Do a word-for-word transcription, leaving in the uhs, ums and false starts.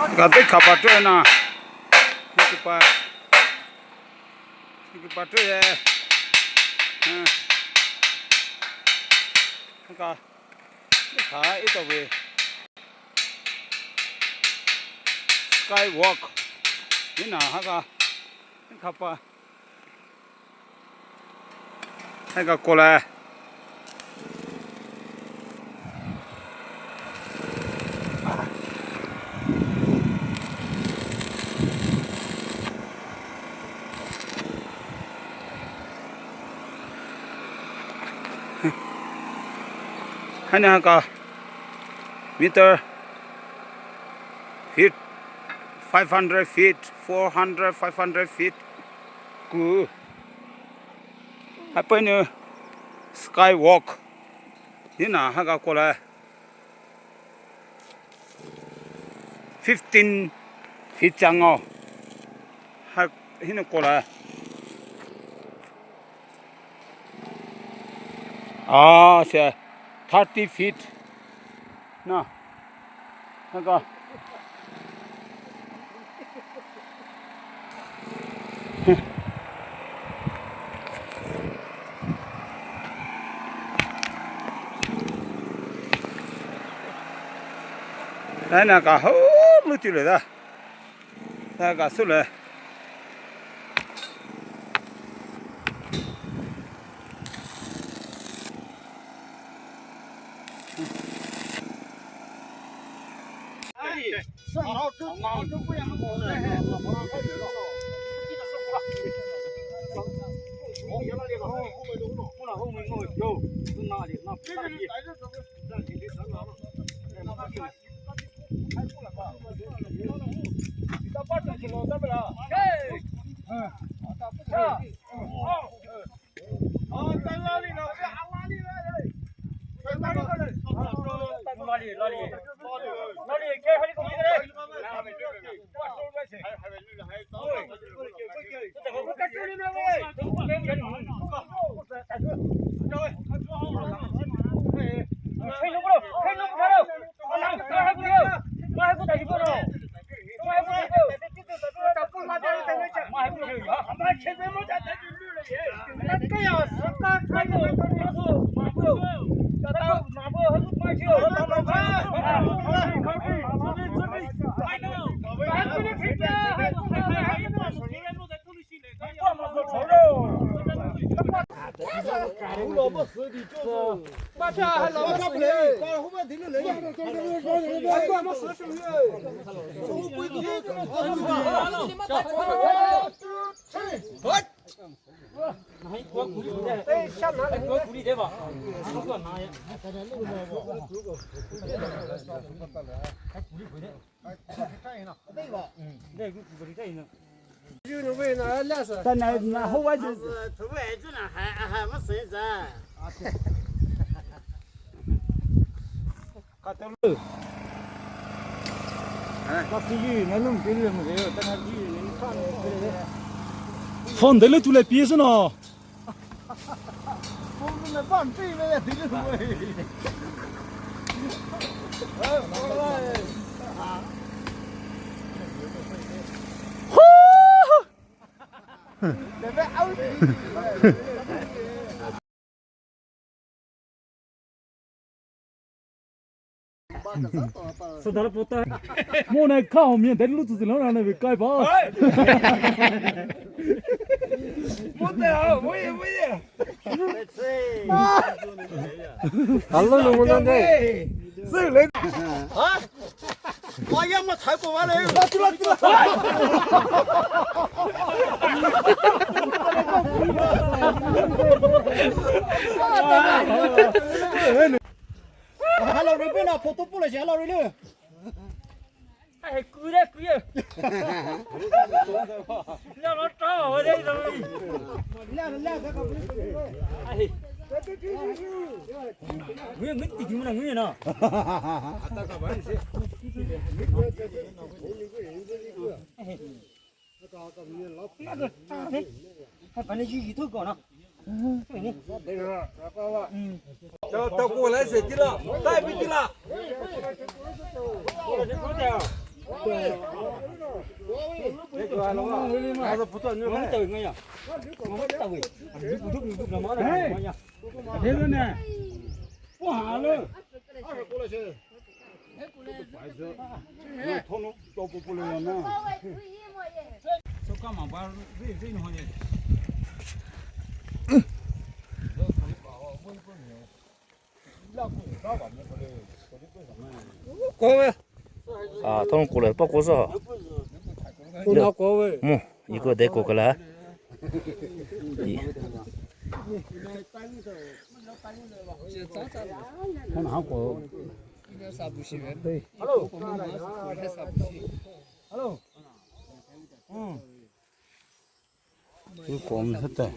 Ka te kapa tue na. Ni kapa. Ni kapa tue. Eh. Ka. Ka ito we. Skywalk. Ni na ha ka. Ni kapa. Hai ka koa le. Haina ka meter, feet, five hundred feet, four hundred, five hundred feet. Ku. Hapai ne skywalk. Ni na ha ka koa le. Fifteen feet chang o. Ha, hina koa le. Ah, se thirty feet. Na. Na ka. Hai na ka ho lu ti le da. Hai ka su le. Phone dele tu le pie sü no. Mo na ka ho mi de lu tu lo na ne kai ba. Mo de ha, mo ye, mo ye. Hello, lu mo na de. Sü le. Ha? Wa ya ma thai ko wa le. Hello, re pe na photo pu le, hello, re le. Ai, kui de, kui de. Na, na, ta, wa de, da. Na, na, na, ka, ka, ai. Ngui, ngui, ti, ti, na, ngui, na. Cho tao ku lai se ti la, tai pi ti la. A, thong kole pa kosa. Mo, iko de ko kala. Hello. Hello. Hmm. Iko mi hete.